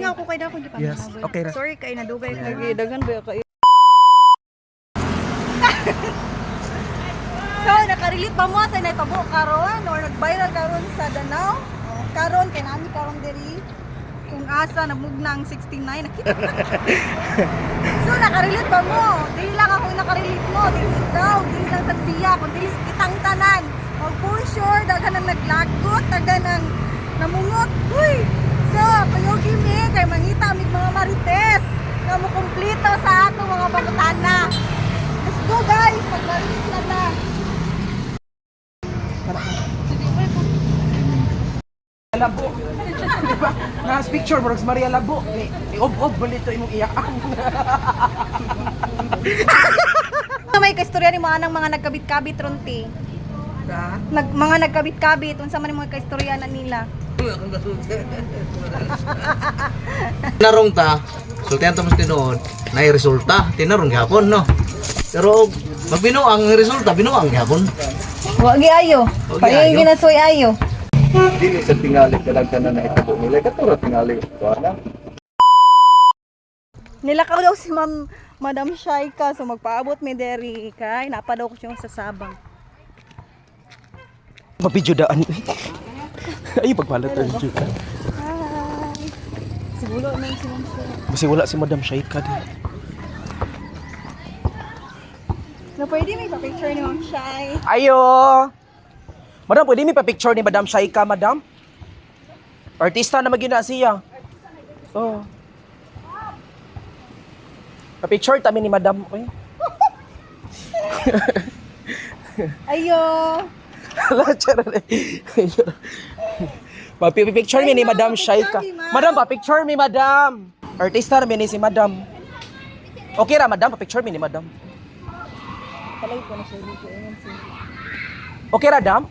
Nga ako kay dako di pa. Yes, okay ra. Sorry kay nadugay ko. Lagi daghan ba kayo? So, nakarelate ba mo sa naitabo karon or nag-viral karon sa Danau? Oh, karon kay nami karon diri kung asa namugna ang 69 nakita. So, nakarelate ba mo? Dili lang ako nakarelate mo, dili ikaw, dili lang sa siya, kun dili kitang tanan. Og for sure daghan ang naglagot, daghan ang namungot. Uy! So, kuyugi mi kay mangita mig mga marites nga mo kumpleto sa atong mga pangutana. Let's go, guys, magmarites na ta. Labo. Di ba? Nas picture murag si Maria Labo. Ni ob-ob ba nito imong iyaan? May kaistorya ni mga anang mga nagkabit-kabit ron ti. Ha? Mga nagkabit-kabit unsa man yung mga kaistorya na nila. Tinarong ta, sultihan ta mas tinuod, na resulta, tinarong gyapon, no? Pero magbinuang ang resulta, binuang gyapon. Wa gi ayo. Wa gi ayo. Ginasoy ayo. Dili sa tingali ka lang tanan na itabo nila katura tingali wala. Nilakaw daw si Ma'am Madam Shaika, so magpaabot mi deri kay napa daw ko siya sa sabang. Mabidyo daan. Ay, pagpalat ang video ka. Hi. Siguro na si Ma'am Shaika. Basi wala si Madam Shaika di. Na pwede may pa-picture ni Ma'am Shai. Ayo! Madam, pwede mi pa-picture ni Madam Shaika, Madam? Artista na magina siya. Oh. Pa-picture tami ni Madam. Uy. Ayo. Hala, charot. Pa-picture mi ni Madam Picture Shaika. mi, ma'am. Madam, pa-picture mi, Madam. Artista na mi ni si Madam. Okay ra, Madam, pa-picture mi ni Madam. Palay ko na siya dito. Ayan siya. Okay ra, Dam?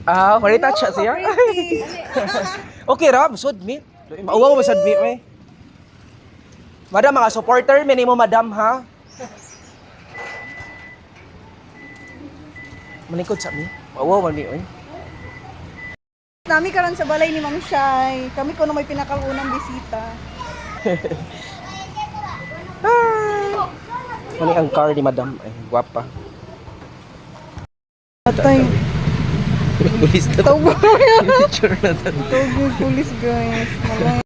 Ah, uh, touch siya. Okay ra, sud mi. Mauwaw mo sad mi, eh. Madam, mga supporter mi nimo, Madam, ha? Malingkod sa mi. Mauwaw man mi, oy. Nami karon sa balay ni Ma'am Shai. Kami kuno may pinakaunang bisita. Mani ang car ni Madam. Ay, gwapa. Atay. Pulis na Tawag. picture na ta. Tawag yung pulis, guys. Malay.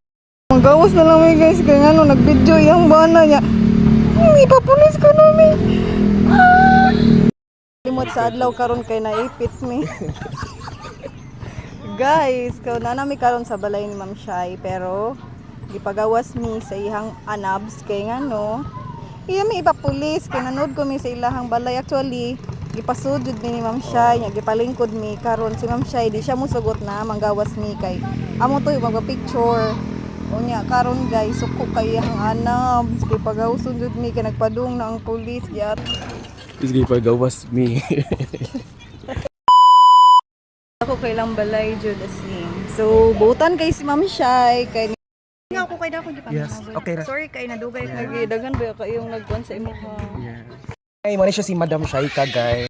Magawas na lang may guys kaya ano, nag-video yung bana niya. Ipapulis ko namin. Ah! Limot sa adlaw karon kay naipit mi. Guys, kau na nami karon sa balay ni Ma'am Shai pero gipagawas mi sa iyang anabs kay ngano iya mi ipapulis kay nanood ko mi sa ilahang balay. Actually, gipasud jud mi ni Ma'am Shai nya gipalingkod mi. Karon si Ma'am Shai di siya musugot na manggawas mi kay amo to yung magpa-picture. Unya karon, guys, suko kay iyang anabs kay pagawson jud mi kay nagpadung na ang pulis gyat. Sige, pagawas mi. Ako kay lang balay jud as in. So butan kay si Ma'am Shai kay nga ako kay dako di pa. Yes, okay ra. Sorry kay nadugay ko. Lagi daghan ba kayong nagkuan sa imo ha? Ay, mani siya si Madam Shaika, guys.